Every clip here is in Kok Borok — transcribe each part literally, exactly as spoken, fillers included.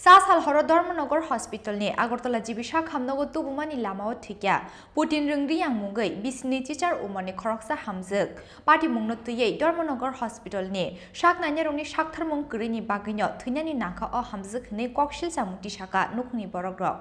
Sa sal horo Dharmanagar Hospital ni Agartala G B sak hamnogo tubumani lamao thwikya Putin Rwngriang mungwi bisini chichar umorni khoroksa hamjwk. Patimungno twiwi Dharmanagar Hospital ni sak nainarokni saktharmung kwrwini bagwino thwinani nangkha o hamjwk hwnwi koksil chamung tisaka nukhungni borokrok.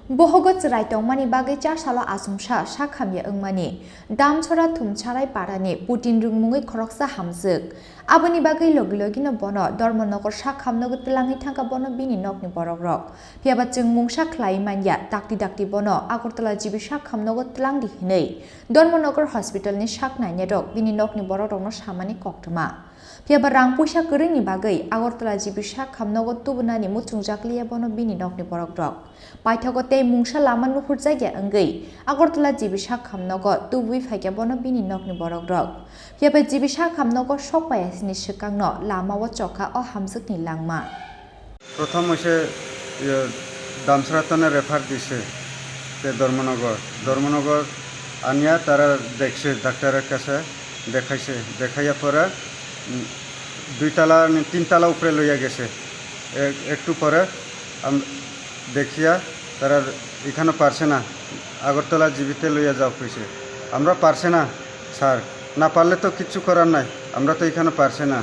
Bohogo chwrai tongmani bagwi chasalo achomsa sak hamya wngmani Damchora Thumsarai parani Putin Rwngmungwi khoroksa hamjwk. Aboni bagwi logi logino bono Dharmanagar sak hamnogo twlangwi thangkha bono bini nokni borokrok. Phiyaba chwng mungsa khlaiwi manya, dakti dakti bono Agartala G B sak hamnogo twlangdi hwnwi Dharmanagar Hospital ni sak nainarok bini nokni borokrokno samani koktwma. Phiyaba rang puisa kwrwini bagwi Agartala G B sak hamnogo tubunani muchungjak liya bono bini nokni borokrok. Paithago tei mungsa lama nuhurjakya wngwi Agartala G B sak hamnogo tubui phaikya bono bini nokni borokrok. Phiyaba G B sak hamnogo sok paiya sini swkangno lamao chokha o hamjwkni langma. প্রথম হইছে, ইয়ে, দামছড়াতনে রেফার দিছে, তে ধর্মনগর। ধর্মনগর আনিয়া তারা দেখছে, ডাক্তারের কাছে দেখাইছে। দেখাইয়া পরে, উম, দুইতলা নি তিনতলা উপরে লইয়া গেছে। এ-, একটু পরে আম-, দেখিয়া তারা এখানে পারছে না, আগরতলা জিবিতে লইয়া যাও কইছে। আমরা পারছে না, স্যার, না পারলে তো কিচ্ছু করার নাই, আমরা তো এখানে পারছে না,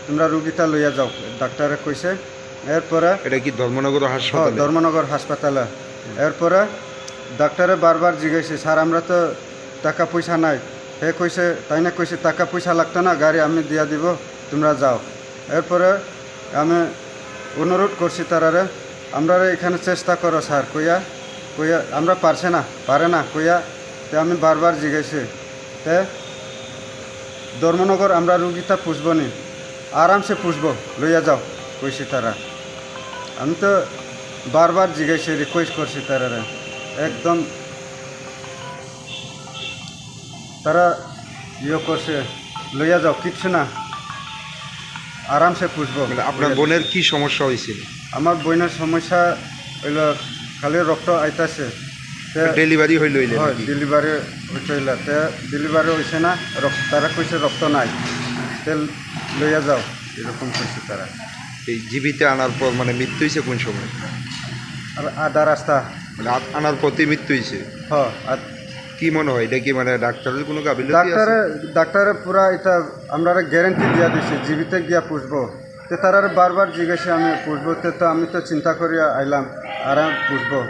তোমরা রুগীটা লইয়া যাও, ডাক্তারে কইছে। এরপরে এটা কি ধর্মনগর হ, হাসপাতালে? ধর্মনগর হাসপাতালে। এরপরে ডাক্তারে বারবার জিজ্ঞাসে, "স্যার, আমরা তো টাকা পয়সা নাই।" হে কইছে, তাই না কইছে, "টাকা পয়সা লাগতো না, গাড়ি আমি দিয়া দিব, তোমরা যাও।" এরপরে আমি অনুরোধ করছি তারারে, "আমরারে এখানে চেষ্টা করো স্যার," কইয়া, কইয়া, "আমরা পারছে না, পারে না," কইয়া, তে আমি বারবার জিজ্ঞাসি, তে ধর্মনগর আমরা রুগীটা পুষবো নি, আরামসে পুষবো, লইয়া যাও, কইছি তারা। আমি তো বারবার জিজ্ঞাসি, রিকোয়েস্ট করছি তারারে, একদম তারা ইয়ে করছে, "লইয়া যাও, কিচ্ছু না, আরামসে পুষবো।" মানে আপনার বোনের কি সমস্যা হয়েছিল? আমার বোনের সমস্যা হইলো খালি রক্ত আইতাছে। তে ডেলিভারি হইলো ইলে হয়, নাকি? ডেলিভারি হইতে হইলো। তে ডেলিভারি হইছে না, রক্ত, তারা কইছে রক্ত নাই, তে লইয়া যাও, এরকম কইছে তারা। এই জিবিতে আনার পর মানে মৃত্যু হইছে কোন সময়? আর আধা রাস্তা। মানে আ-, আনার পথে মৃত্যু হইছে? হ, আর কি মনে হয়, এটা কি মানে ডাক্তারের কোনো গাফিলতি আছে? ডাক্তারে, ডাক্তারে পুরা এটা আমরারে গ্যারান্টি দিয়া দিছে, জিবিতে গিয়া পুষবো। তে তারারে বারবার জিজ্ঞাসা, "আমি পুষবো?" তে তো আমি তো চিন্তা করিয়া আইলাম, আর আমি পুষবো।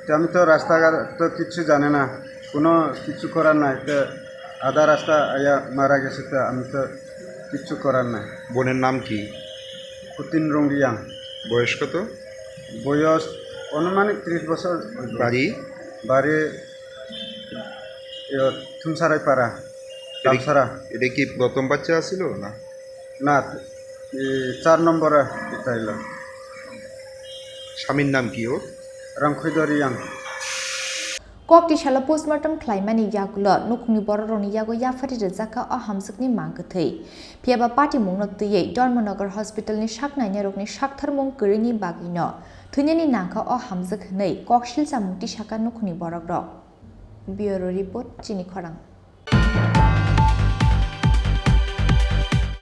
তে আমি তো রাস্তাঘাট তো কিচ্ছু জানি না, কোনো কিচ্ছু করার নাই। তে আধা রাস্তা আইয়া মারা গেছে, তে আমি তো কিচ্ছু করার নাই। বোনের নাম কি? পুতিন রুংরিয়াং। বয়স কত? বয়স আনুমানিক ত্রিশ বছর হইব। বাড়ি? বাড়ি, ইয়ে, থুমসারাইপাড়া, এটা কি, দামসারা। এটা কি প্রথম বাচ্চা ছিল না? না, এই চার নম্বরে এটা হইল। স্বামীর নাম কি ওর? রাংখুইদরিয়াং। Kok tisalo postmortem khlaimani yagulo nukhungni bororokni yago yaphari rwjakha o hamjwkni mang kwthwi. Phiyaba patimungno twiwi Dharmanagar Hospitalni sak nainarokni saktharmung kwrwini bagwino thwinani nangkha o hamjwk hwnwi koksil chamung tisaka nukhungni borokrok. Bureau Report, Chini Khorang.